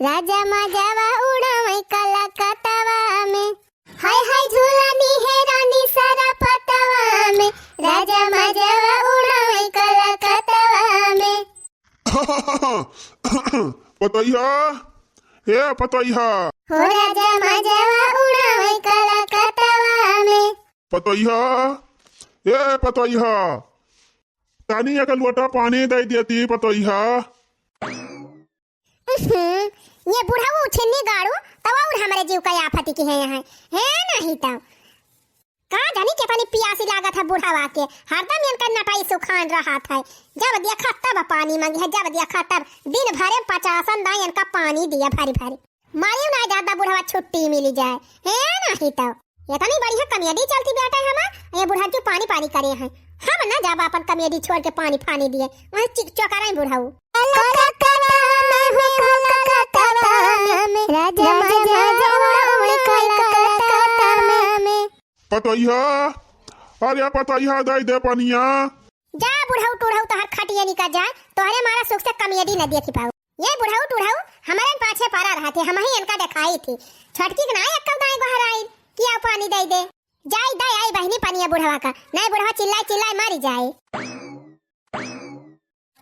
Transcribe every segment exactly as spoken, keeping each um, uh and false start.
राजा मजवा उड़ावे कलकतवा में, हाय हाय झूला निहेरानी सारा पतवा में, राजा मजवा उड़ावे कलकतवा में। पतोहिया, ए पतोहिया। हो राजा मजवा उड़ावे कलकतवा में। पतोहिया, ए पतोहिया, तनी एक लोटा पानी दे देती पतोहिया। उहुं, ये बुढ़ऊ छिन्नी गाड़ू, तब और हमरे जीव का आफत की है यहाँ, है नहीं तब। का जानी कितनी पियासी लागत है बुढ़वा के, हरदम इनका नटाई सुखान रहत है। जब देखा तब पानी मांगी है, जब देखा तब। दिन भरे पचासन दाई इनका पानी दिया भरी भरी। मारियो ना ज्यादा बुढ़वा छुट्टी मिली जाए, है नहीं तो। इतनी बढ़िया कमेडी चलती बेटा हमार, ये बुढ़ा क्यों पानी पानी करे हैं। हम ना जाब अपन कमेडी छोड़ के पानी फानी दिए, वहीं चिक चोकराई बुढ़ऊ। राजा मजवा उड़ावे कलकतवा में। पतोहिया, अरे पतोहिया, दे दे पनिया। जा बुढ़ऊ टुढ़ऊ तोहर खटिया निकल जाए, तोहरे मारा सुख से कमेडी न देखी पाऊ। ये बुढ़ऊ टुढ़ऊ हमरे पाछे पड़ा रहा थे, हम ही इनका देखाई थी। छोटकी के ना एक दाई गोहराई कि आओ पानी दे दे। जाई दे आई बहिनी पनिया बुढ़वा का, नहीं बुढ़वा चिल्लाई चिल्लाई मारी जाए।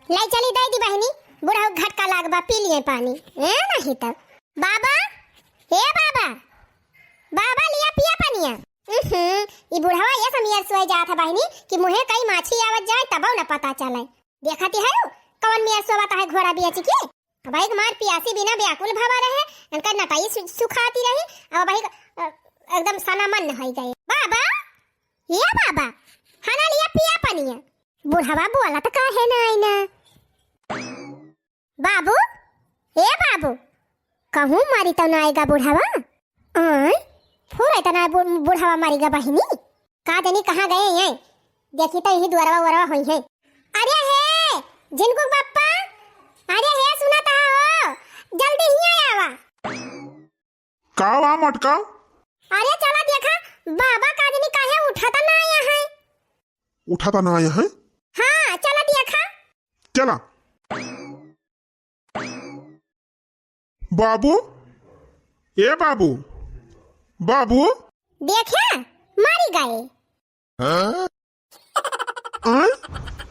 लाई चली दे दी बहिनी, बुढ़ऊ घटका लाग बा, पी लिए पानी। ए नहीं तब। बाबा, ए बाबा, बाबा लिया पिया पनिया। उहुं, ई बुढ़वा ये समियर सोए जात है बहिनी कि मुहे कई माछी आवत जाए तबो न पता चले। देखती है कौन मियर सोवत है घोड़ा बेच के। अब एक मार पियासी बिना व्याकुल भवा रहे, इनका नटाई सु-, सुखाती रही। अब भाई, अ, एकदम सनामन हो गए। बाबा, ये बाबा, हना लिया पिया पनिया। बुढ़वा बोलत काहे ना आईना? बाबू, ए बाबू, कहूँ मारी तो ना आएगा बुढ़वा? आय, फुर इतना बु-, बुढ़वा मारेगा बहिनी। का जानी कहाँ गए हैं? देखी तो यही दुआरवा उआरवा होई है। अरे हे, झिनकू बप्पा, अरे हे, सुना ता हो, जल्दी हियाँ आवा। का वा मोटका? अरे चला देखा, बाबा का जानी काहे उठाता ना आया है। उठाता ना आया है? हाँ, चला देखा। चला। बाबू, ए बाबू, बाबू। देखा, मरी गए। हाँ? आय,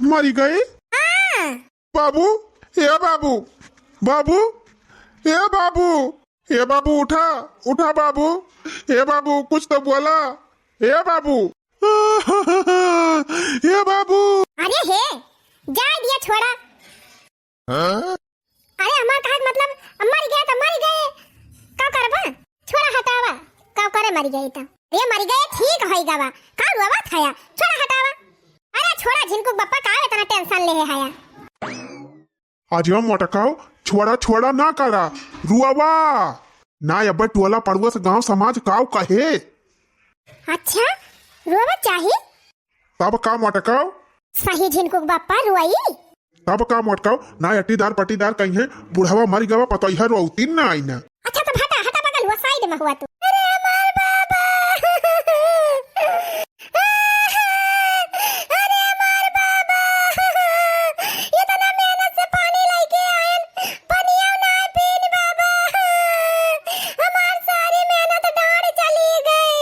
मरी गए? हाँ। बाबू, ए बाबू, बाबू, ए बाबू, ए बाबू, उठा, उठा बाबू, ए बाबू, कुछ तो बोला, ए बाबू, ए बाबू। अरे हे, जाए दिया छोड़ा। हाँ? अरे हमार कहे के मतलब, मर गया तो मर गए, का करबा? छोड़ा हटावा, का करे मर गए तो? अरे मर गए ठीक होई गवा, का रोवा थाया? छोड़ा हटावा। अरे छोड़ा झिनकू बप्पा, का इतना tension ले है हाया? अरे मोटकाओ, छोड़ा छोड़ा ना करा, रुआवा ना, अबे टोला पड़ोस गांव समाज काव कहे। अच्छा, रोवा चाही? तब का मोटकाओ? सही झिनकू बप्पा रोई। तब का मोटकाओ, ना अट्टीदार पट्टीदार कहीं है, बुढ़वा मर गवा, पतोहिया रोवती ना आई ना। अच्छा, तब हटा, हटा बगल हुआ, side में हुआ तू। अरे हमार बाबा। अरे हमार बाबा। इतना मेहनत से पानी लेके आयन, पनिया ना पीन बाबा। हमार सारी मेहनत डांड चली गई।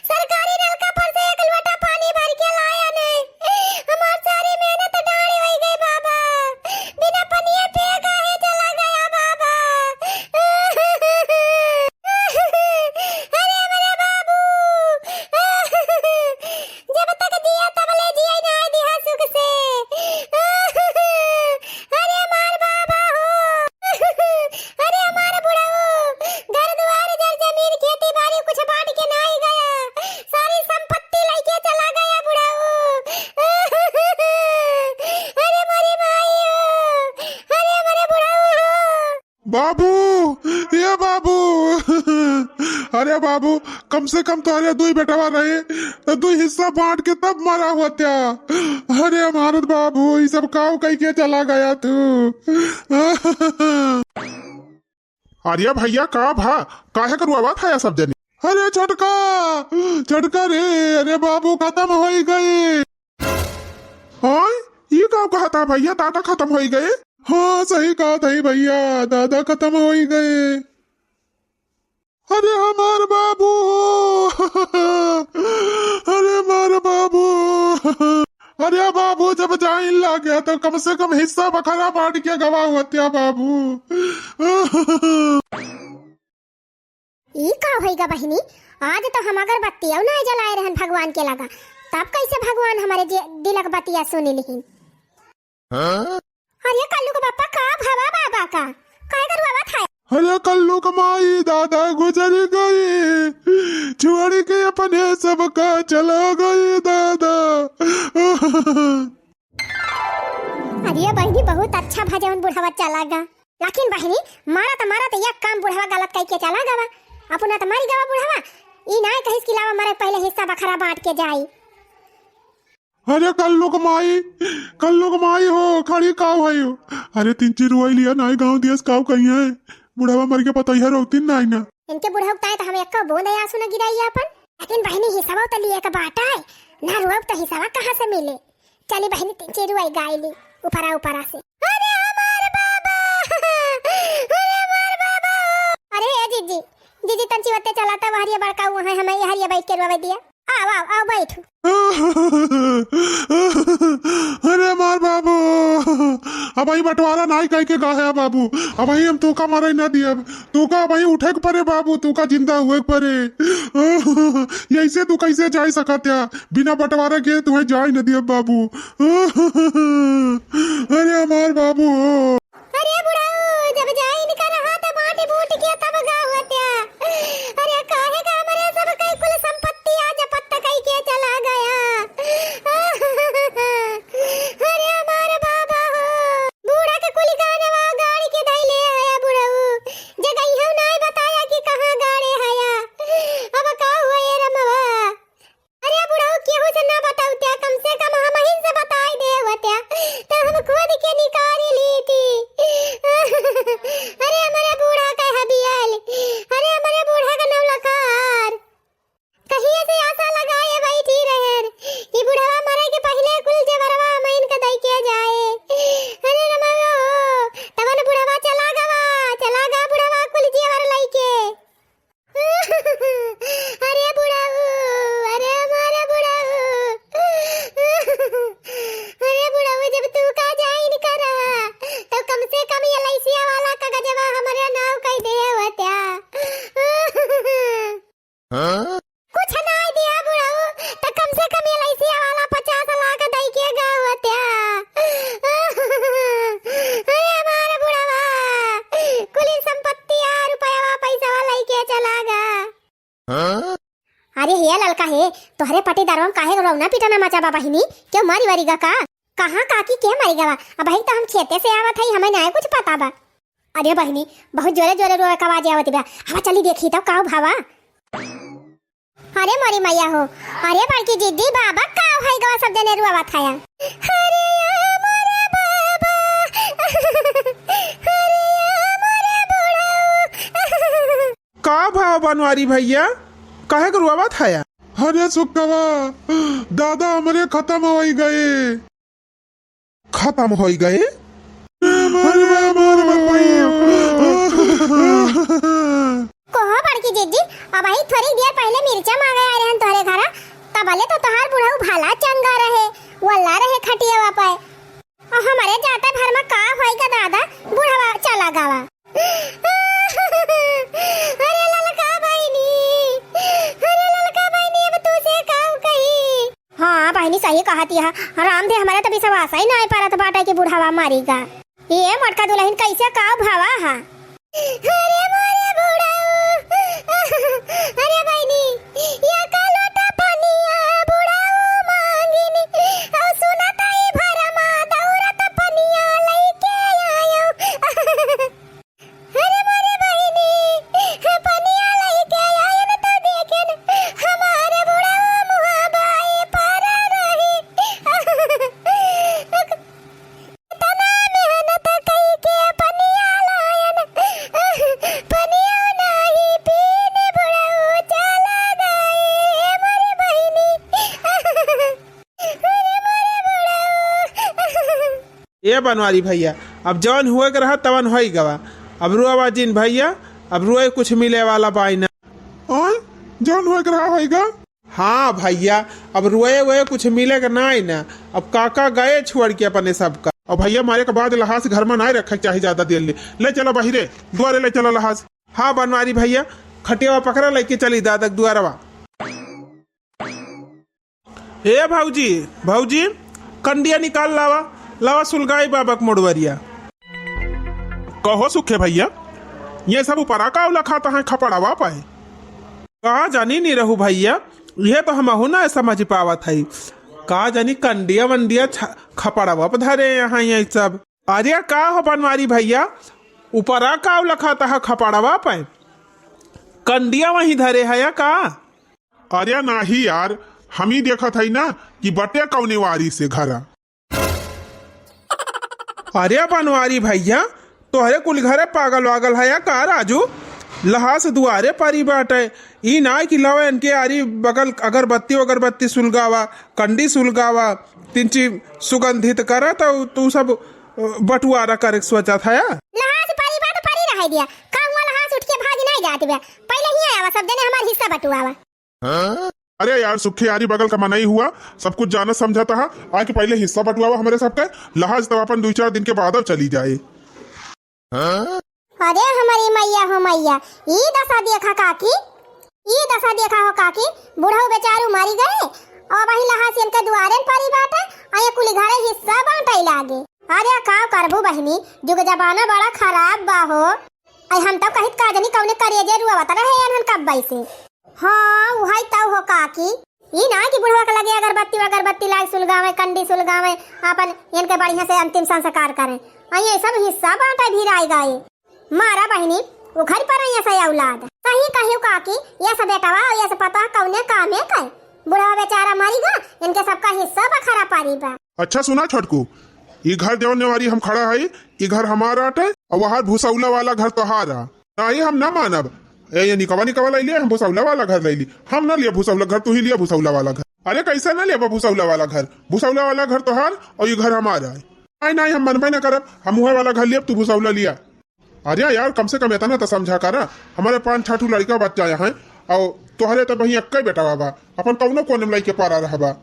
सरकारी नलका पर से एक लोटा पानी भर के लाया नहीं। हमार सारी मेहनत डांड होई गई बाबा। बिना पनिया पिए काहे चला गया बाबा? अरे मेरे बाबू, जब तक जिया तब ले जिया ना दिहा सुख से। अरे हमार बाबा हो। अरे हमार बुढ़ऊ, घर दुआर जर जमीन खेती बाड़ी कुछ बांट के ना ही गया, सारी संपत्ति लेके चला गया बुढ़ऊ। अरे मोरी माई हो, अरे मोरे बुढ़ऊ हो। बाबू, ए बाबू, अरे बाबू, कम से कम तोहरे दुई बेटवा रहे, तो दुई हिस्सा बांट के तब मरा होत्या। अरे हमार बाबू, ई सब काव कई के चला गया तू? अरे भैया, का भा, काहे करुआवा थाया सब जने? अरे छोटका, छोटका रे, अरे बाबू खत्म होई गए। हाँ, ई का कहता भैया, दादा खत्म होई गए? हाँ, सही कहत हई भइया, दादा खतम होइ गए। अरे हमार बाबू, अरे हमार बाबू, अरे बाबू, जब जाइन लागे तो कम से कम हिस्सा बखरा बाँट के गवा होत्या बाबू। ई का होइगा बहिनी, आज तो हम अगरबत्तियौ नाहीं जलाए रहन भगवान के लगा, तब कैसे भगवान हमरे जे दिलक बतिया सुनि लिहिन? हाँ? अरे कल्लू के बापा, का भवा बाबा का? काहे का रुआवत है? अरे कल्लू के माई दादा गुजर गई, छोड़ के अपने सबका चला गई दादा। अरे बहिनी, बहुत अच्छा भा जौन बुढ़वा चला गा। लेकिन बहिनी, मारत मारत एक काम बुढ़वा गलत कइ के चला गवा। अपना त मरि गवा बुढ़वा, ई नाहीं कहिस कि लावा मरे पहिले हिस्सा बखरा बाँट के जाई। अरे कल्लू के माई, कल्लू के माई हो, खड़ी का भई हो? अरे तिनची रुआई लिया नाहीं गाँव दियस, काउ कहिहैं? बुढ़वा मरि के पतइया रोवतिन नाहीं ना। इनके बुढ़ऊ ताईं त हम एक्को बूंद आँसू न गिराई आपन। लेकिन बहिनी, हिस्सवा त लिए के बाटा है, ना रुआब त हिस्सवा कहाँ से मिले? चली बहिनी, तिनची रुआई गाई ली, ऊपरा ऊपरा से। अरे हमार बाबा, अरे हमार बाबा। अरे ए जीजी, जीजी तंची वत्ते चला त वहरिया बड़का हुआ है, हमें यहरिया बैठ के रुआवे दिया। आओ, आओ, आओ, बैठो। अरे हमार बाबू, अबहीं बँटवारा नाहीं कइ के गा है बाबू, अबहीं हम तोका मरइ न दियब, तोका अबहीं उठे के परे बाबू, तोका जिंदा हुए के परे। यइसे तू कइसे जाइ सकत या? बिना बँटवारा के तुहैं जाइ न दियब बाबू। अरे हमार बाबू। अरे बुढ़ऊ, जब जाइन का रहा त बाँट बूट के तब गा होत्या। अरे काहे का हमरे सब कई कुल संपत्ति आज जपत कइ के चला गया। अरे हमार बाबा हो, बूढ़ा के कुल गहनवा गाड़ि के धइले हया बुढ़ऊ, जगहिया नाहीं बताया कि कहाँ गाड़े हया। अब का हुआ ए रमवा? अरे बुढ़ऊ, केहू से ना बताउत्या, कम से कम हमहिन से बताइ देवत्या, त हम खोद के निकारि लीती। अरे हमरे बूढ़ा के हबियल, अरे हमरे बूढ़ा के नौलखार, कहिए से आसा लगाए बैठी रहेन कि बुढ़वा मरे के पहिले कुल जेवरवा हमहिन के दइ के जाए। अरे रमवा हो, तवन बुढ़वा चला गवा, चला गा बुढ़वा कुल जेवर लइके। अरे बुढ़ऊ, अरे हमारे बुढ़ऊ। अरे बुढ़ऊ, जब तू का जाइन का रहा, तो कम से कम ये लइसिया वाला कागजवा हमरे नाव कइ देवत्या। हाँ? कुछ नाहीं दिया बुढ़ऊ, तो कम से कम ये लइसिया वाला पचास लाख दइ के गवत्या। अरे हमार बुढ़वा, कुल संपत्ति आ रुपयवा पैसवा लइके चला गा। हाँ? अरे हे ललका हे, तोहरे पटीदारवा में काहे रौना पिटना मचा बा बहिनी? केउ मरि वरि गा का? कहाँ काकी के मरि गवा? अबहीं तो हम खेते से आवत हई, हमें नाहीं कुछ पता बा। अरे बहिनी, बहुत जोरे जोरे रोए के आवाज आवत बा। हवा चली देखी तो काउ भावा। अरे मोरी मैया हो, अरे बड़की जिद्दी बाबा काउ है गवा सब जने रोवत हया। अरे मोरे बाबा, अरे मोरे बुढ़ऊ। का भाव बनवारी भइया, काहे के रोवत हया? अरे सुकवा, दादा हमरे खतम होइ गए। खतम होइ गए? अरे मोर बपैया। कोहो बड़की जिज्जी, अबहीं थोरी देर पहिले मिर्चा मांगे आए रहन तोहरे घरा, तबले तो तोहार बुढ़ऊ भला चंगा रहे, वल्ला रहे खटियावा पे। अउ हमरे जाते भर में का होई गा दादा, बुढ़वा चला गवा। अरे ललका बहिनी, अरे ललका बहिनी, अब तू से का कही? हाँ बहिनी, सही कहत हया। राम दे, हमरे तो विश्वास ही नाहीं परत बाटे कि बुढ़वा मरी गा। ये मोटका दुलहिन कइसे का भावा हा? अरे मोरे बुढ़ऊ, अरे बहिनी, या का लोटा पनिया बुढ़ऊ मांगिन, अउ सुनत ही भरमा दौड़त पनिया लइके आयो। अरे मोरे बहिनी, पनिया लइके आयन त देखेन, हमार बुढ़ऊ मुहा बाई पर रही। तना मेहनत कइके पनिया लायन, पनिया नाही पीन बुढ़ऊ चला गए, मोरे बहिनी। अरे मोरे बुढ़ऊ। ए बनवारी भइया, अब जौन हुए के रहा तवन होइ गवा। अब रोवा जिन भइया, अब रोए कुछ मिले वाला बाय ना। ओए, जौन हुए के रहा होइ गा। हाँ भइया, अब रोए वोए कुछ मिले के नाई ना। अब काका गए छोड़ के अपने सबका। अब भइया, मरे के बाद लहास घर में नाई रखे के चाही ज्यादा देर ले। ले चला बहिरे, दुआरे ले चला लहास। हाँ बनवारी भइया, खटियावा पकड़ा, लेके चली दादा के दुआरवा। ए भौजी, भौजी, कंडिया निकाल लावा, लावा सुलगाई बाबा के मोड़वरिया। कहो सुखे भइया, ये सब ऊपरा का उला खाता है खपड़वा पाए? का जानी निरहू भइया, ये तो हमहू ना समझ पावत है। का जानी कंडिया वंडिया छ-, खपड़वा पे धरे यहाँ ये सब। अरे का हो बनवारी भइया, ऊपरा का उला खाता है खपड़वा पे? कंडिया वहीं धरे है या का? अरे नाही यार, हम ही देखत हई ना कि बटे कौने वारी से घरा। अरे बनवारी भइया, तोहरे कुल घरे पागल वागल है या का राजू? लहास दुआरे परी बाटे। ई ना कि लावा इनके आरी बगल अगरबत्ती वगरबत्ती सुलगावा, कंडी सुलगावा, तिनची सुगंधित करा, तो तू सब, अ, बटुआरा करे के सोचत है। लहास परी बात परी रहे दिया, का हुआ लहास उठ के भाग नहीं जात बे, पहले ही आवा सब जने हमार हिस्सा बटुआवा। अरे यार, सुखे यारी बगल का मनई हुआ, सब कुछ जानत समझत हा। आके पहले हिस्सा बटुआवा हमरे सबके, लहास तब अपन दुई चार दिन के बाद चली जाए। अरे हमरी मइया हो मइया, ई दसा देखा काकी, ई दसा देखा हो काकी, बुढ़ऊ बेचारू मरी गए, और वही लहास इनके दुआरे परी बाटे, आ ये कुली घरे हिस्सा बांटे लागे। अरे का करबू बहिनी, जुग जमाना बड़ा खराब बा हो। आई हम तो कहित का जनी कौने करेजे रुआवत रहे एनहन कब्बई से। हाँ, उहाई तौ हो काकी। ई ना कि बुढ़वा के लगे अगरबत्ती वगरबत्ती लाग सुलगावे, कंडी सुलगावे, आपन इनके बढ़िया से अंतिम संस्कार करें। आई ये सब हिस्सा बांटे भी राय गाए। मारा बहिनी, उखड़ पर ये से औलाद। सही कहियो काकी, ये सब बेटवा और ये सब पता कौने कामे के? बुढ़वा बेचारा मरी गा, इनके सबका हिस्सा बखरा पारी बा। अच्छा सुना छोटकू, ई घर जौन नेवारी हम खड़ा हई, ई घर हमार आटे, और वहार भूसौला वाला घर तोहार आ। नाही, हम ना मानब। ए, ये निकवा निकवा लइ लिया, हम भूसौला वाला घर लइ ली। हम ना लिया भूसौला घर, तू ही लिया भूसौला वाला घर। अरे कैसे ना लेबा भूसौला वाला घर? भूसौला वाला घर तोहार और ई घर हमार आए। नाही, नाही, हम मनबे ना करब, हम उहे वाला घर लियब, तू भूसौला लिया। अरे यार, कम से कम इतना तो समझा करा, हमारे पाँच छह ठू लड़का बच्चा यहाँ, और तोहरे तो वहीं एक्के बेटा बा, अपन कौनो कोने में लइके पारा रहबा,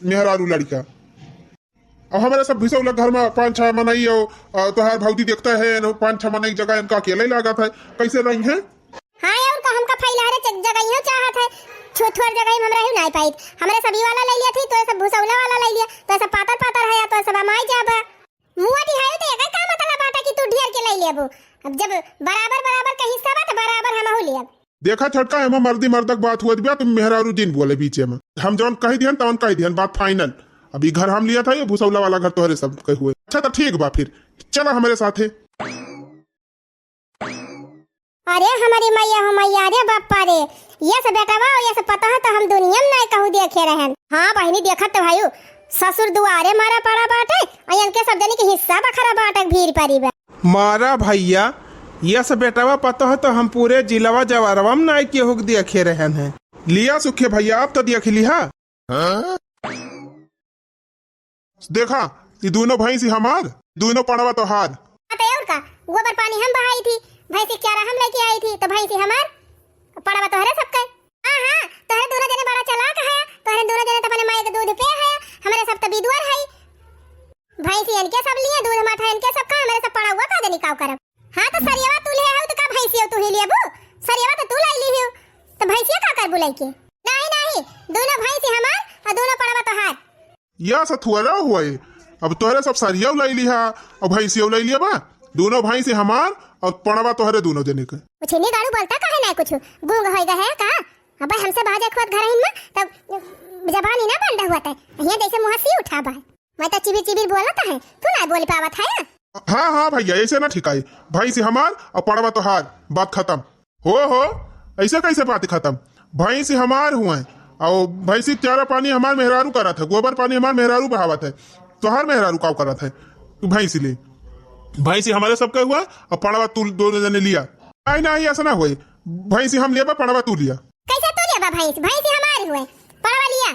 मेहरारू लड़का। अब हमारे सब भूसौला घर में पाँच छह मनई हो, आ, तोहार भौजी देखता है, न पाँच छह मनई जगह इनका अकेले ही लागत है, कैसे रही हैं? हाँ, और का हमका फैला रे जग-, जगह ही चाहत है, छो-, थोड़ जगह में हम रही नहीं पाई। हमरे सब ई वाला ले लिया थी, तो सब भूसौला वाला ले लिया, तो सब पातर पातर है, तो सब अमाई जाबा। मुआ दिहायो तो एकर का मतलब बाटा कि तू ढेर के ले लेबू? अब जब बराबर बराबर के हिस्सा बा, तो बराबर हमहू लेब। देखा छोटका, एमा मर्दी मर्दक बात हुअत बिया, तुम मेहरारू जिन बोले बीचे में। हम जौन कहि दिहन, तौन कहि दिहन, बात final। अब ई घर हम लिया था, ये भूसौला वाला घर तोहरे सब के हुए। अच्छा, तो ठीक बा फिर, चला हमरे साथे। अरे हमरी मैया हो मैया, अरे बापा रे, ये सब बेटवा और ये सब पता है तो हम दुनिया में नहीं कहूँ देखे रहन। हाँ बहिनी, देखत तो भाई, ससुर दुआरे मारा पड़ा बाटे, और इनके सब जने के हिस्सा बखरा बाटे भीड़ परी बा। मारा भैया, यस बेटवा पतोह तो हम पूरे जिलवा जवारवा में नाई केहू के देखे रहन है। लिया सुखे भैया, आप तो देख लिहा। देखा, ई दोनों भैंसी हमार, दोनों पड़वा तोहार। हाँ, तो और का, गोबर पानी हम बहाई थी, भैंसी के चारा हम लेके आई थी, तो भैंसी हमार, पड़वा तोहरे सबके। हाँ, हाँ, तोहरे दोनों जने बड़ा चालाक है, तोहरे दोनों जने तो अपने माई के दूध पे है, हमरे सब तो बिदुअर है। भैंसी इनके सब लिए, दूध माठा इनके सब का, हमरे सब पड़ा हुआ का जनी काव करब। हाँ, तो सरियवा तू ले हो तो का भैंसियो तू ही लेबू? सरियवा तो तू लाई ली हो, तो भैंसिया का करबू लइके? नहीं, नहीं, दोनों भैंसी हमार और दोनों पड़वा तोहार। या सथुआरा हुआ है, अब तोहरे सब सरियव लाई लिहा और भैंसियो लाई लिया बा, दोनों भैंसी हमार और पड़वा तोहरे दोनों जने के। कुछ नहीं गाड़ू बोलता काहे ना कुछ, गूंग होई गए है का? अब हमसे बाजे खुद घर हिन में, तब जबानी ना बंद हुआ तै, यहाँ जैसे मुँह सी उठा बा। मैं तो चिबिर चिबिर बोलत है, तू ना बोल पावत है। हाँ, हाँ भैया, ऐसे ना ठिकाई। भैंसी हमार और पड़वा तोहार, बात खत्म। हो, हो, ऐसे कैसे बात खत्म? भैंसी हमार हुए और भैंसी के चारा पानी हमार मेहरारू करत है, गोबर पानी हमार मेहरारू बहावत है, तोहार मेहरारू काव करत है? तू भैंसी ले, भैंसी हमारे सबके हुआ और पड़वा तू दोनों जने लिया। नहीं, नहीं, ऐसा ना हुए, भैंसी हम लेबा, पड़वा तू लिया। कैसे तू लेबा भैंस? भैंस ही हमारी हुए, पड़वा लिया।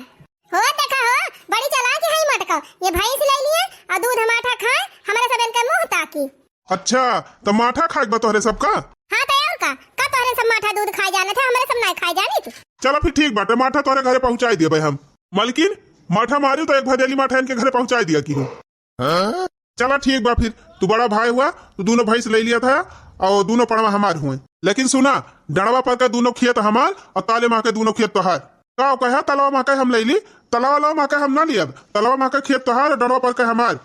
हो देखा हो, बड़ी चालाक है मटका। ये भैंस ले लिए और दूध माठा खाए, हमारे सब इनका मुंह ताकी। अच्छा, त माठा खाए के बा तोहरे सबका? हाँ, त और का? का तोहरे सब माठा दूध खाए जाने थे, हमरे सब नाय खाए जानी तू? चला फिर ठीक बाटे, माठा तोहरे घरे पहुँचाई देबे हम। मलकिन, माठा मारी त एक भदेली माठा इनके घरे पहुँचाई दिया की हो। चला ठीक बा फिर, तू बड़ा भाई हुआ, तू दूनो भैंस ले लिया था और दूनो पड़वा हमार हुए। लेकिन सुना, डड़वा पर का दूनो खेत हमार और ताले माँ के दूनो खेत तोहार। का कहे, तलवा माँ के हम ले ली, तलवा लवा माँ के हम ना लियब, तलवा माँ के खेत तोहार और डड़वा पर के हमार।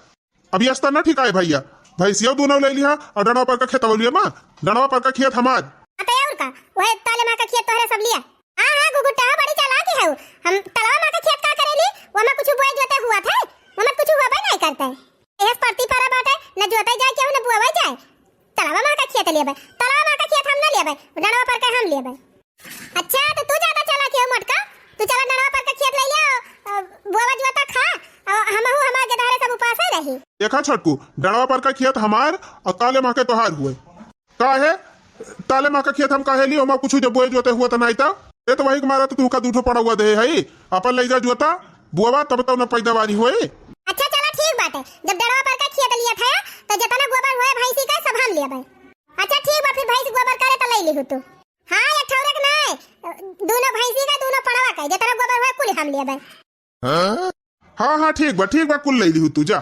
अभी अस्तर ना ठीक आए भैया, भैंसियो दूनो ले लिया और डड़वा पर का खेत लिया माँ, डड़वा पर का खेत हमार। हाँ, तो और का, वह ताले माँ का खेत तोहरे सब लिया। हाँ, हाँ, गुगुट्टा, हाँ, बड़ी चालाक है। हम तलवा माँ का खेत का करेली, वहमा कुछ बोए जोते हुआ थे, वहमा कुछ हुआ नहीं करते। एहस परती परा बाटे, न जोते जाए केहू, न बोवे जाए। तलवा माँ का खेत लेबे, तलवा माँ का खेत हम न लेबे, डड़वा पर के हम लेबे। अच्छा, तो तू ज्यादा चालाक हो मोटका, तू चला डड़वा पर के खेत ले लिया, अ, बोवा जोता खा, अ, हमहू हमार गेदहरे सब उपासे रही। देखा छोटकू, डड़वा पर का खेत हमार और ताले माँ के तोहार हुए। काहे? ताले माँ का खेत हम काहे ली? ओमा कुछ जब बोए जोते हुआ त नाई त। ए त वही के मारा त तुहका दू ठो पड़वा दे है। अपन ले जा जोता, बुआवा तब त न पैदावारी होए। अच्छा चला ठीक बाटे, जब डड़वा पर का खेत लिया था त जतना गोबर होए भैंसी का सब हम लेबे। अच्छा ठीक बा, फिर भैंस गोबर करे त ले लिहू तू। हाँ, एक ठौरे के नाय, दूनो भैंसी का, दूनो पड़वा का, जतना गोबर होए कुल हम लेबे। हाँ, हाँ, ठीक बा, ठीक बा, कुल ले लिहू तू, जा।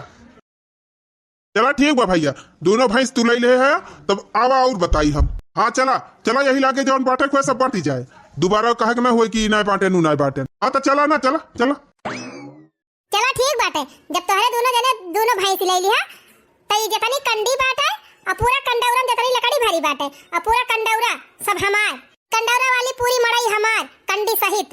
चला ठीक बा भैया, दूनो भैंस तू ले ले है, तब आवा और बताई हम। हाँ, चला, चला, यही लागे जौन बाटे खुए सब बांटी जाए, दोबारा कहे के ना होए कि नाय बांटे, नू नाय बांटे। हाँ, तो चला ना, चला, चला। चला ठीक बाटे, जब तोहरे दूनो जने दूनो भैंस ले लिहा, त ई जतनी कंडी बाटे, और पूरा कंडौरा में जतनी लकड़ी भरी बाटे, और पूरा कंडौरा सब हमार, कंडौरा वाली पूरी मड़ई हमार, कंडी सहित।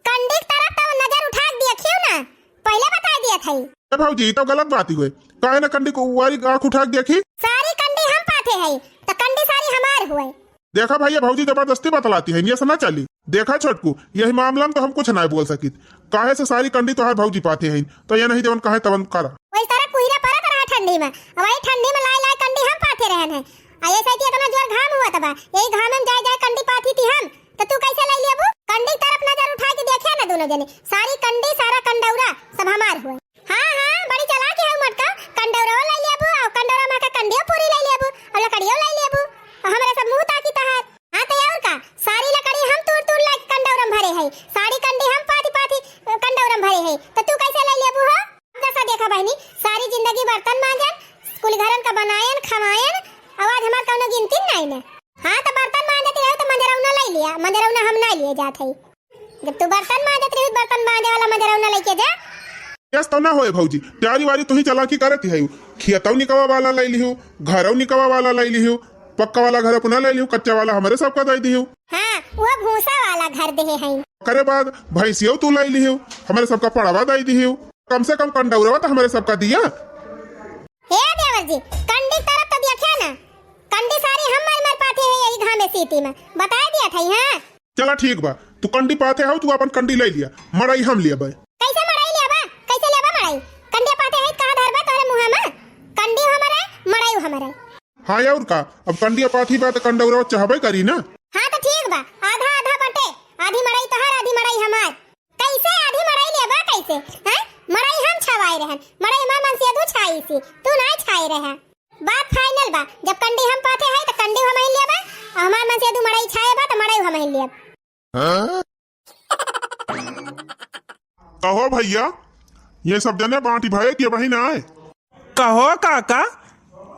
कंडी के तरफ तो नजर उठा के देखियो ना, पहले बता दिया था। ए भौजी, ई तो गलत बात ही हुए। काहे ना कंडी को वारी आँख उठा के देखी? सारी कंडी हम पाथे है, तो कंडी सारी हमार हुए। देखा भैया, भौजी जबरदस्ती बतलाती है, ये से ना चली। देखा छोटकू, यही मामला में तो हम कुछ ना बोल सकित। काहे से सारी कंडी तोहार भौजी पाथे हैं, तो ये नहीं जवन कहे तवन करा। वही तरह कुहिरा परत रहा ठंडी में, और वही ठंडी में लाई लाई कंडी हम पाथे रहन है। आ ये साइड इतना जोर घाम हुआ तबा, यही घाम में जाए जाए कंडी पाथी थी हम, तो तू कैसे ले लेबू? कंडी तरफ नजर उठा के देखिया ना दोनों जने, सारी कंडी, सारा कंडौरा सब हमार हुए। हाँ, हाँ, बड़ी चालाक है मोटका, कंडौरा ले लेबू, और कंडौरा में का कंडियो पूरी ले लेबू, और लकड़ियो ले लेबू, और हमरे सब मुंह ताकी तहार। हाँ, तो और का, सारी लकड़ी हम तूर तूर लाके कंडौरा में भरे है, सारी कंडी हम पाथी पाथी कंडौरा में भरे है, तो तू कैसे ले लेबू हो? दसा देखा बहनी, सारी जिंदगी बर्तन मांजन, कुल घरन का बनायन, खवायन, और आज हमार कौनो गिनती नहीं ने। हाँ, तो बर्तन मांजत रहो तो मंजरौना ले लिया, मंजरौना हम ना लिए जात है। जब तू बर्तन मांजत रही, बर्तन मांजे वाला मंजरौना लेके जा। यस तो ना होए भौजी, प्यारी वारी तू ही चालाकी करत है, खियतौ निकवा वाला ले लिहू, घरौ निकवा वाला ले लिहू, पक्का वाला घर अपना ले लिहू, कच्चा वाला हमरे सबका दे दिहू। हाँ, वो भूसा वाला घर दे है। ओकरे बाद भैंसियो तू ले लिहू, हमरे सबका पड़वा दे दिहू। कम से कम कंडौरवा तो हमरे सबका दिया। हे देवर जी, कंडी तरफ तो देखा ना, कंडी सारी हम मर मर पाथे है यही घामे सीटी में, बता दिया था। हाँ, चला ठीक बा, तू कंडी पाथे हो, तू अपन कंडी ले लिया, मड़ई हम लिया बे। कैसे मड़ई लिया बा? कैसे लिया बा मड़ई? कंडी पाथे है, कहाँ धरबा तोहरे मुँह में? कंडी हमरे, मड़ई हमरे। हाँ और का, अब कंडिया पाथी बा त कंडौरवा चहबे करी ना। हाँ तो ठीक बा, आधा आधा बटे, आधी मड़ई तोहार, आधी मड़ई हमार। कैसे आधी मड़ई लेबा कैसे? हैं? मड़ई हम छवाए रहन, मड़ई हमार मनसेदू छाई सी, तू नाय छाए रहे। बात फाइनल बा, जब कंडी हम पाथे है त कंडी हम ही लेबा, और हमार मनसेदू मड़ई छाए बा त मड़ई हम ही लेब। कहो भैया, ये सब जने बांटी भये कि अबही नाय? कहो काका,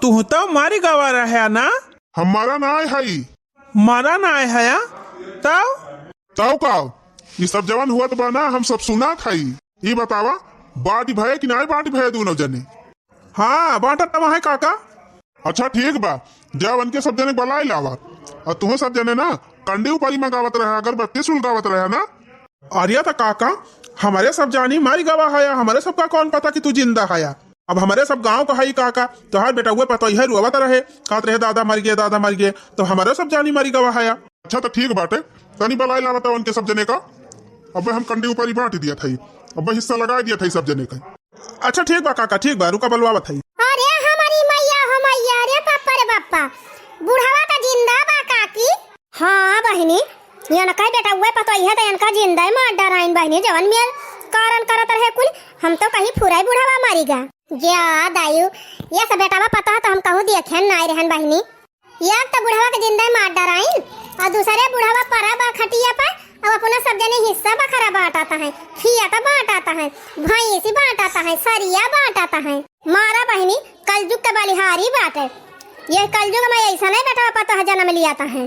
तू तो मारी गवा रहे ना? हमारा नाय हई। मारा नाय हया? तब? तब का? ये सब जवन हुआ तो बा ना, हम सब सुना था। ये बतावा, बांटी भये कि नाय बांटी भये दोनों जने? हाँ, बांटा तब है काका। अच्छा ठीक बा, जा उनके सब जने बुलाए लावा। और तुहें सब जने ना कंडी ऊपरी मंगावत रहे, अगरबत्ती सुलगावत रहे ना। अरे त काका, हमरे सब जानी मारी गवा हया, हमरे सबका कौन पता कि तू जिंदा हया। अब हमरे सब गांव का हई काका, तोहार बेटउए पतोहिया रोवत रहे, कहत रहे, "दादा मर गए, दादा मर गए," तो हमरे सब जानी मारी गवा हया। अच्छा तो ठीक बाटे, तनी बुलाए लावा तो उनके सब जने का। अब हम कंडी ऊपरी बांट दिया था, अब हिस्सा लगा दिया था सब जने का। अच्छा ठीक बा काका, ठीक बा, रुका बलवावत हई। अरे हमारी मैया हो मैया, रे बापा रे बापा, बुढ़वा त जिंदा बा काकी। हाँ बहिनी, यनका बेटउए पतोहिया त यनका जिंदा मार डराइन बहिनी, जवन मेर कारण करत रहे कुल, हम तो कहीं फुराई बुढ़वा मारी गा। जा दायू, ये सब बेटावा पतोह तो हम कहूँ देखेन नाई रहन बहिनी। एक तो बुढ़वा के जिंदा मार डराइन, और दूसरे बुढ़वा परा बा खटिया पर, और अपना सब जने हिस्सा बखरा बांटाता है, खिया तो बांटाता है, भैंसी बांटाता है, सरिया बांटाता है। मारा बहिनी, कलजुग के बलिहारी बाटे। ये कलजुग में ऐसा नहीं बेटावा पतोह जन्म लियाता है।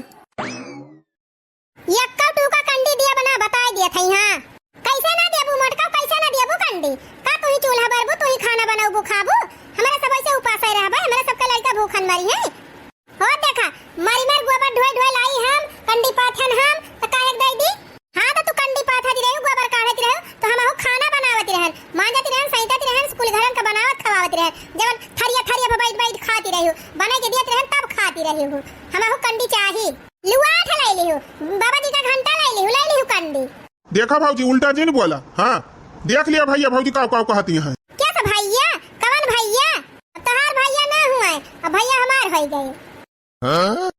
यक्का टूका कंडी दिया बना बताए दिया था यहाँ। कैसे ना देबू मोटका, कैसे ना देबू कंडी? का तू ही चूल्हा बरबू, तू ही खाना बनाबू खाबू? हमारे सब ऐसे उपास ही रहबे, हमारे सबके लड़का भूखन मरी है। हो देखा, मारी मार गोबर ढोए ढोए लाई हम, कंडी पाथन हम, तो काहे के दई दी? हाँ तो तू कंडी पाथत रहू, गोबर काढ़त रहू, तो हम खाना बनावत रहन, मांजत रहन, सैतत रहन, कुल घरन का बनावत खवावत रहन। जवन थरिया थरिया पर बैठ बैठ खाती रहू, बना के दियत रहन तब खाती रहू। हम कंडी चाही। लुआठ लाई लिहू, बाबा जी का घंटा लाई लिहू, लाई लिहू कंडी। देखा भौजी, उल्टा जिन बोला। हाँ, देख लिया भैया भौजी का का कहती हैं। क्या सब भैया? कवन भैया? तोहार भैया ना हुए, अब भैया हमार हो गए। हाँ?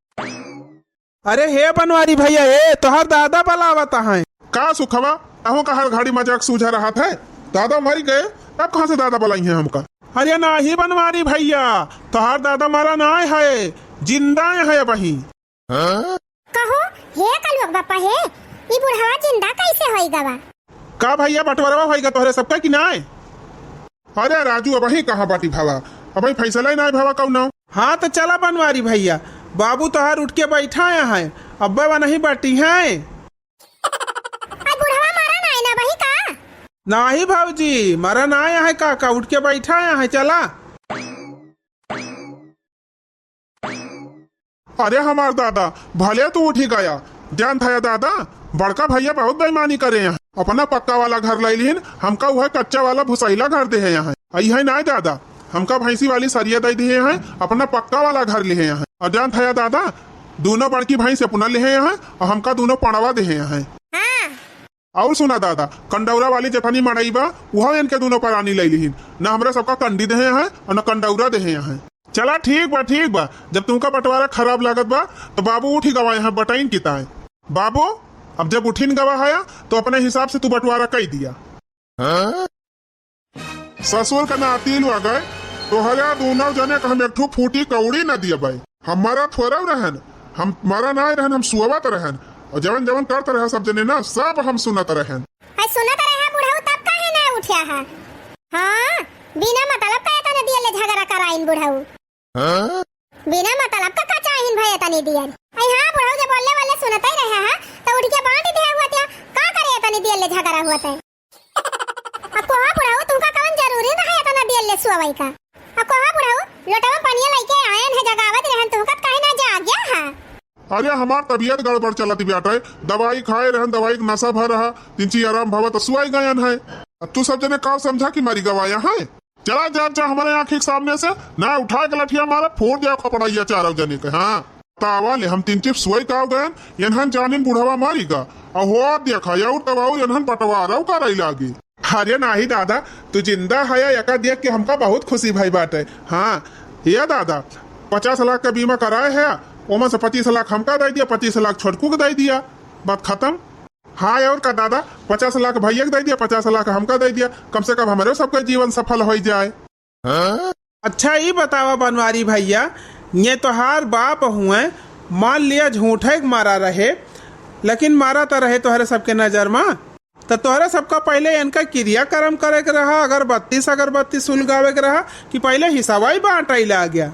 अरे हे बनवारी भैया, ए तोहार दादा बुलावत हैं। का सुखवा, अहू का हर घड़ी मजाक सूझा रहत है? दादा मर गए, अब कहाँ से दादा बुलाई हैं हमका? अरे नाही बनवारी भैया, तोहार दादा मरा नाय है, जिंदा है अबही। कहो, हे कलुआ बापा हे, ई बुढ़वा जिंदा कैसे होई गवा? का भैया बंटवारवा होई गा तोहरे सबका कि नाय? अरे राजू, अबही कहाँ बाटी भावा, अबही फैसला ही नाय भावा कौनो। हाँ तो चला बनवारी भैया, बाबू तोहार उठ के बैठा है, अब्बा वा नहीं बाटी है। आ बुढ़वा मरा नाय ना बही का? नाही भौजी, मरा नाय है का, का उठ के बैठा है, चला। अरे हमार दादा, भले तू उठी गया, जानत हया दादा, बड़का भैया बहुत बेईमानी करे हैं। अपना पक्का वाला घर लै लिहिन, हमका उहै कच्चा वाला भुसैला घर देहे हैं। आई है नाय दादा, हमका भैंसी वाली सरिया दै दिहे हैं, अपना पक्का वाला घर लिहे हैं। और जानत हया दादा, दूनो बड़की भैंस अपना लिहे हैं और हमका दूनो पड़वा देहे हैं। हाँ। और सुना दादा, कंडौरा वाली जेतनी मड़ई बा, उहो इनके दूनो परानी लै लिहिन। न हमरा सबका कंडी देहे हैं और न कंडौरा देहे हैं। चला ठीक बा, ठीक बा, जब तुमका बंटवारा खराब लागत बा, तो बाबू उठी गवा यहाँ बटाइन की ताय। बाबू, अब जब उठिन गवा हया, तो अपने हिसाब से तू बंटवारा कई दिया। हाँ? ससुर का नाती लोग आ गए, तोहरा दूनो जने का हम एक ठो फूटी कौड़ी न दिया भाई। हमारा थोड़ा रहन, हम मारा ना रहन, हम सुअवत रहन, और जवन जवन करत रहा सब जने ना, सब हम सुनत रहन। है सुनत रहा बुढ़ऊ, तब काहे ना उठ्या है? हाँ, बिना मतलब का एतने दिया ले झगड़ा कराइन बुढ़ऊ। हाँ? बिना मतलब का का चाहिन भाई एतने दिया? आई हाँ बुढ़ऊ, जब बोलले वाले सुनत ही रहा है, तो उठ के बांट दे हुआ त्या, का करे एतने दिया ले झगड़ा हुआ ते? आ कोहा बुढ़ऊ, तुमका कवन जरूरी रहा एतना देर ले सुअवई का? आ कोहा बुढ़ऊ, लोटवा पनिया लइके आयन है, जगावत रहन, तुमका काहे ना जाग्या है? अरे हमार तबियत गड़बड़ चलत बाटे, दवाई खाए रहन, दवाई के नशा भर रहा, तिनची आराम भवा तो सुआई गयन है। अब तू सब जने का समझा कि मरी गवाया है? चला जा, जा हमारे आँखी के सामने से, ना उठा के लठिया मारा, फोड़ दिया खपड़ैया चारों जने के। हाँ। तावा ले हम तीन चिप सोई काव गयन, यनहन जानिन बुढ़वा मारी गा। अहो देखा, और तब और यनहन बंटवारा करे लागी। अरे नाही दादा, तू जिंदा हया, एका देख के हमका बहुत खुशी भई बाटे। हाँ, ये दादा, पचास लाख का बीमा कराए है, ओमा से पच्चीस लाख हमका दे दिया, पच्चीस लाख छोटकू के दे दिया, बात खत्म। हाँ, और का दादा, पचास लाख भैया के दे दिया, पचास लाख हमका दे दिया, कम से कम हमरे सबके जीवन सफल होई जाए। अच्छा, ई बतावा बनवारी भैया, ये तोहार बाप हुए, मान लिया झूठे के मारा रहे, लेकिन मारा त रहे तोहरे सबके नजर मा, त तोहरे सबका पहिले इनका क्रियाकर्म करे के रहा, अगरबत्ती सगरबत्ती सुलगावे के रहा कि पहिले हिसाबा ही बांटे लाग गया?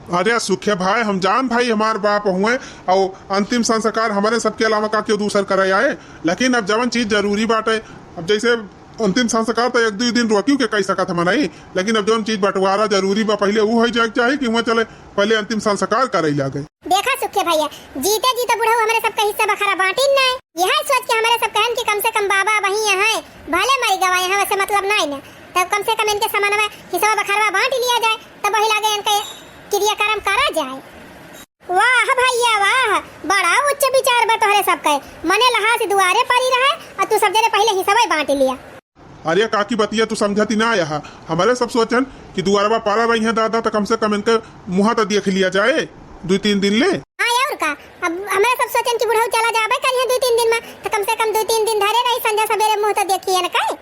अरे सुखे भाई, हम जान भाई हमार बाप हुए, और अंतिम संस्कार हमारे सबके अलावा का क्यों दूसर करे आए, लेकिन अब जवन चीज जरूरी बाटे, अब जैसे अंतिम संस्कार तो एक दुई दिन रोकियो के कही सकत हम नहीं, लेकिन अब जौन चीज बंटवारा जरूरी बा, पहिले ऊ होई जाए के चाही कि हुआं चले, पहिले अंतिम संस्कार करे लागे। देखा सुखे भैया, जीते जीते बुढ़ऊ हमरे सबका हिस्सा बखरा बांटिन नाय। यह सोच के हमरे सब कहन कि कम से कम बाबा वहीं यहाँ है, भले मरी गवा यहाँ, वैसे मतलब नाय ना, तब कम से कम इनके समनवा हिस्सा बखरवा बांट लिया जाए, तब वही लागे इनके क्रियाकर्म करा जाए। वाह भैया वाह, बड़ा उच्च विचार बा तोहरे सबके। मने लहास दुआरे परी रहे, और तू सब जने पहिले हिस्सवे बांट लिया। अरे काकी बतिया तू समझती ना आया है। हमारे सब सोचन कि दुआरवा पारा रही है दादा, तो कम से कम इनके मुँह तो देख लिया जाए दो तीन दिन ले। हाँ और का, अब हमारे सब सोचन कि बुढ़ऊ चला जाबे करिए दो तीन दिन में, तो कम से कम दो तीन दिन धरे रही, संझा सवेरे मुँह तो देखिए न कहे।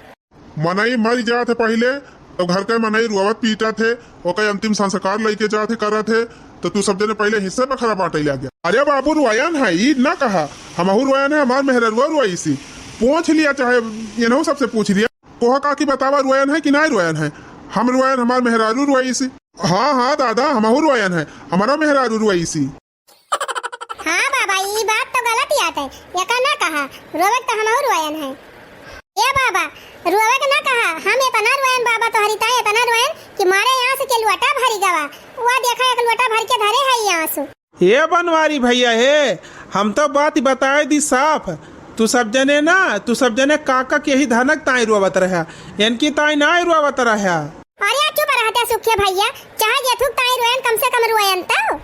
मनई मर जात है पहिले, तो घर के मनई रुआवत पीटत हे, ओकर अंतिम संस्कार लइके जात हे, करत हे, तो तू सब जने पहिले हिस्सा बखरा बांटे लाग गया। अरे बाबू, रुआयन है, ई ना कहा, हमहू रुआयन है, हमार मेहररुआ रुआइसी। पूछ लिया, चाहे इनहू सबसे पूछ लिया, कोहा काकी बतावा, रुआयन है कि ना रुआयन है? हम रुआयन, हमार मेहरारू रुआइसी। हाँ, हाँ दादा, हमहू रुआयन है, हमारा मेहरारू रुआइसी। हाँ बाबा, ई बात तो गलत यात है, एका ना कहा, रोवे के तो हमहू रोयन है। ए बाबा, रोवे के ना कहा, हम एतना रोयन बाबा, तोहरी ताई एतना रोयन कि मारे आँसू के लोटा भरी गवा। वा देखा, एक लोटा भर के धरे है ई आँसू। ए बनवारी भैया हे, हम तो बात बताए दी साफ, तू सब जने ना, तू सब जने काका के ही धनक ताई रोवत रहा, इनकी ताई ना रोवत रहा। अरे चुप रहते सुखे भैया, चाहे जेठुक ताई रोयन, कम से कम रोयन तो।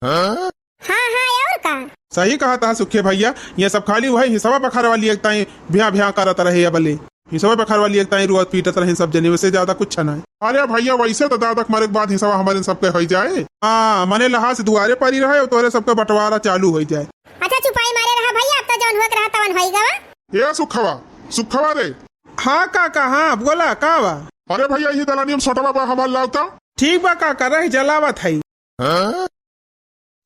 हाँ? हाँ, हाँ, और का? सही कहत हा सुखे भैया, ये सब खाली वही हिसवा बखरवा लियक ताई भ्या भ्या करत रहे अबले। हिसवा बखरवा लियक ताई रुअत पीटत रहे सब जने, वैसे ज्यादा कुछ ना है। अरे भैया, वैसे तो दादा के मरे के बाद हिसवा हमारे सबके होई जाए। हाँ, मने लहास दुआरे परी रहे और तोरे सबके बंटवारा चालू होई जाए। अच्छा, चुपाई मारे रहा भैया, अब तो जौन हुए के रहा तवन होई गवा। ए सुखवा, सुखवा रे। हाँ काका, हाँ बोला, का बा? अरे भैया, यही दलानी में सोटवा बा, हमार लावता। ठीक बा काका, रह जलावत है। हाँ?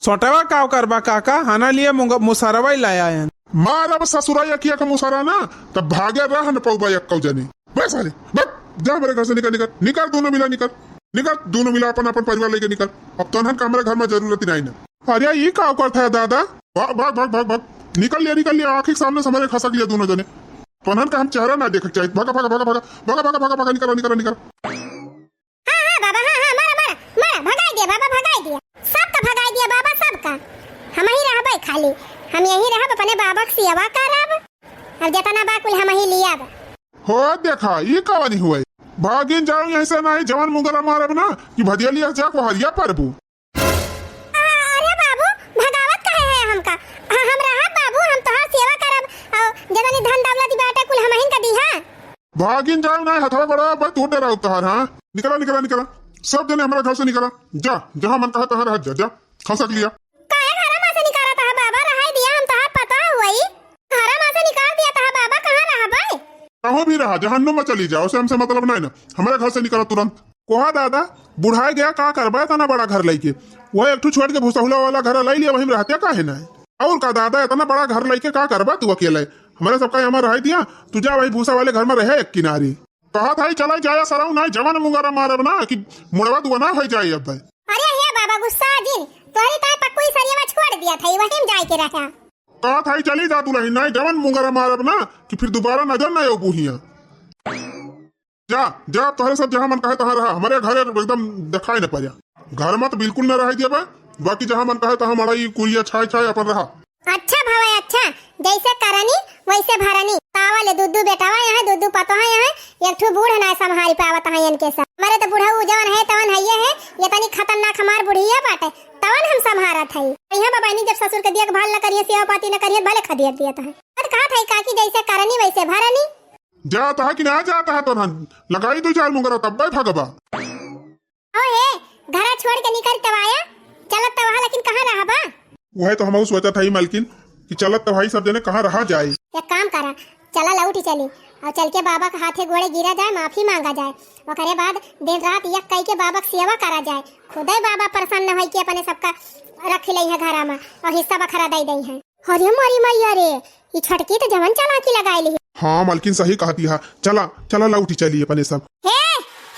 सोटवा का करबा काका, हना लिए मुंग-, मुसरवा ही लाया है। मारब ससुरा यकिया के मुसरा ना, तब भागे रह न पौबा यक्कौ जनी। बस अरे, बस, जा हमारे घर से निकल, निकल, निकल, दोनों मिला निकल, निकल, दोनों मिला अपन, अपन परिवार लेके निकल। अब तोहन का हमारे घर में जरूरत ही नहीं ना। अरे, ई का करत है दादा? भाग, भाग, भाग, भाग, भाग। निकल लिया, निकल लिया, आँखी के सामने से हमारे खसक लिया दोनों जने। तोहन का हम चेहरा ना देखे चाहिए। भागा, भागा, भागा, भागा, निकल, निकल, निकल। हाँ, हाँ, बाबा, हाँ, हाँ, मारा, मारा, मारा, भगाई दिया, बाबा, भगाई दिया। सबका भगाई दिया, बाबा, सबका। हमही रहबै खाली, हम यही रहब, अपने बाबा के सेवा करब। अब जेतना बा कुल हमही लियब। हो देखा, ई कवनी हुए? भागिन जाओ यहीं से, नहीं जवन मुंगरा मारब ना कि भदिया लिया जा को हरिया परबू। आ, अरे बाबू, भगावत काहे है हमका? हाँ, हम रहब बाबू, हम तोहार सेवा करब, और जेतनी धन दौलत बाटे कुल हमहिन का दीहा। भागिन जाओ ना, हथवा गोड़वा पर तोड़ डराओ तोहार, हाँ? निकला, निकला, निकला। सब जने हमारा घर से निकला। जा, जहाँ मन कहा तहाँ रह जा, जा। खसक लिया। काहे घरा मा से निकाला तहा बाबा, रहाई दिया, हम तहार पता हुई। घरा मा से निकाल दिया तहा बाबा, कहाँ रहबे? कहूँ भी रहा, जहन्नुम में चली जाओ, से हमसे मतलब नहीं ना। हमारे घर से निकला तुरंत। कोहा दादा, बुढ़ाए गया, का करबा इतना बड़ा घर लइके? वह एक ठो छोड़ के भुसहुला वाला घर लाई लिया, वहीं में रहते काहे ना? और का दादा, इतना बड़ा घर लइके का करबा तू अकेले? हमारे सबका यहाँ रह दिया, तू जा वही भूसा वाले घर में रहे एक किनारे। कहत हई चला जाया सरऊ ना, जवन मुंगरा मारब ना कि मुड़वा दुआ ना होई जाए अब। अरे हे बाबा गुस्सा जिन, तोहरी ताई पक्कू ई सरियवा छोड़ दिया था, वही में जाए के रहा। कहत हई चली जा दुलही ना, जवन मुंगरा मारब ना कि फिर दोबारा नजर ना आयो बुहिया। जा, जा, तोहरे सब जहाँ मन कहे तहाँ रहा, हमारे घर एकदम दिखाई न पड़े। घर में तो बिल्कुल न रह दिया बा, बाकी जहाँ मन कहे तहाँ मड़ई कुरिया छाए छाए अपन रहा। अच्छा भवे अच्छा, जैसे करनी वैसे भरनी। तावा ले दुद्दू बेटावा यहाँ, दुद्दू पतोहा यहाँ, एक ठो बूढ़ ना संभाल पावत है इनके सब। हमारे तो बुढ़ऊ जवन है तवन है ये है, ये तनी खतरनाक हमार बुढ़िया बाटे, तवन हम संभारत है। यहाँ बबैनी जब ससुर के देखभाल न करिए, सेवा पाती न करिए, भले खदेड़ दिया था। और कहा था काकी जैसे करनी वैसे भरनी। जात है कि ना जात है तोहन? लगाई दो चार मुंगरा तब्बे भगबा। ओ हे, घरा छोड़ के निकल तब आया, चलत तब वहाँ लेकिन कहाँ रहबा? वह तो हमहू सोचत हई मलकिन कि चलत तब भाई सब जने कहाँ रहा जाए। एक काम करा, चला लौट चली और चल के बाबा के हाथे गोड़े गिरा जाए, माफी मांगा जाए, ओकरे बाद दिन रात एक कई के बाबा के सेवा करा जाए, खुदे बाबा प्रसन्न होई के अपने सबका रख ले है घरा में और हिस्सा बखरा दे दे है। अरे मोरी मैया रे, ई छोटकी तो जवन चालाकी लगाई ली। हाँ, मालकिन सही कहती है। चला, चला लौटी चली अपने सब। हे,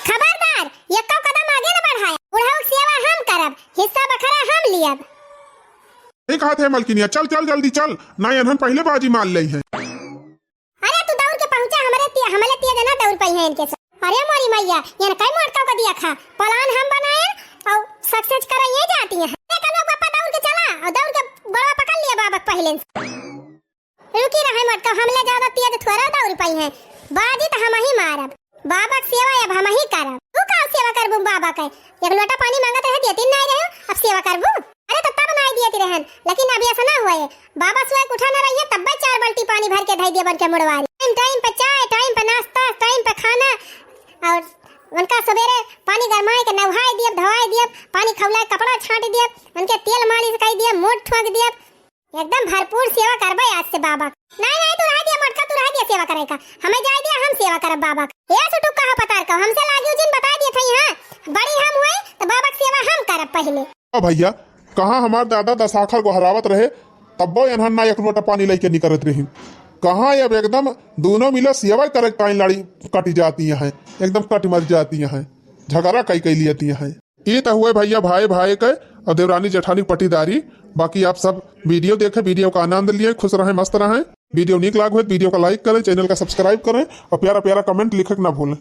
खबरदार, एको कदम आगे न बढ़ाया। बुढ़ऊ के सेवा हम करब, हिस्सा बखरा हम लियब। सही कहत है मालकिनिया, चल, चल, जल्दी चल, ना एनहन पहले बाजी मार ले हैं। अरे तू दौड़ के पहुंचा, हमरे ती-, हमले तेज ना दौड़ पाई है इनके सब। अरे मोरी मैया, ये कई मोटका को दिया खा। प्लान हम बनाए और सक्सेस कराइए जाती हैं। ये कल लोग पापा दौड़ के चला और दौड़ के गोड़वा पकड़ लिया बाबा पहले से। रुकी रहे मोटका, हमले ज्यादा तेज थोड़ा दौड़ पाई हैं। बाजी तो हम ही मारब। बाबा के सेवा अब हम ही करब। तू का सेवा करबू बाबा के? एक लोटा पानी मांगत रहे, देती नहीं रहे, अब सेवा करबू? अरे तो तब नहीं देती रहन, लेकिन अब ऐसा ना हुआ है। बाबा सुबह उठा ना रही है, तब चार बाल्टी पानी भर के धई दिया बन के मुड़वारी। टाइम, टाइम पे चाय, टाइम पे नाश्ता, टाइम पे खाना, और उनका सवेरे पानी गरमाए के नहाए दियब, धोआए दियब, पानी खौलाए कपड़ा छांट दियब, उनके तेल मालिश कर दियब, मूड ठोक दियब। एकदम भरपूर सेवा करबे आज से बाबा। नहीं, नहीं, तू रह दिया मोटका, तू रह दिया सेवा करे का, हमें जाए दिया, हम सेवा करब बाबा के। ए सुटुक कहा पतार हमसे लागियो जिन, बताइ दिए थे, हाँ, बड़ी हम हुए तो बाबा के सेवा हम करब पहिले। ओ भइया, कहाँ हमार दादा दस आखर गोहरावत रहे, तब्बो एनहन ना एक लोटा पानी लइके निकरत रही। कहाँ अब एकदम दूनों मिला सेवा करे के टाइम लड़ी कटि जाती हैं, एकदम कटि मरि जाती हैं, झगड़ा कइ कइ लियती हैं। ई त हुए भइया भाई भाई के और देवरानी जेठानी के पटीदारी। बाकी आप सब video देखें, video का आनंद लिएँ, खुश रहें, मस्त रहें। Video नीक लाग हुए तो video का like करें, channel का subscribe करें और प्यारा प्यारा comment लिखे के ना भूलें।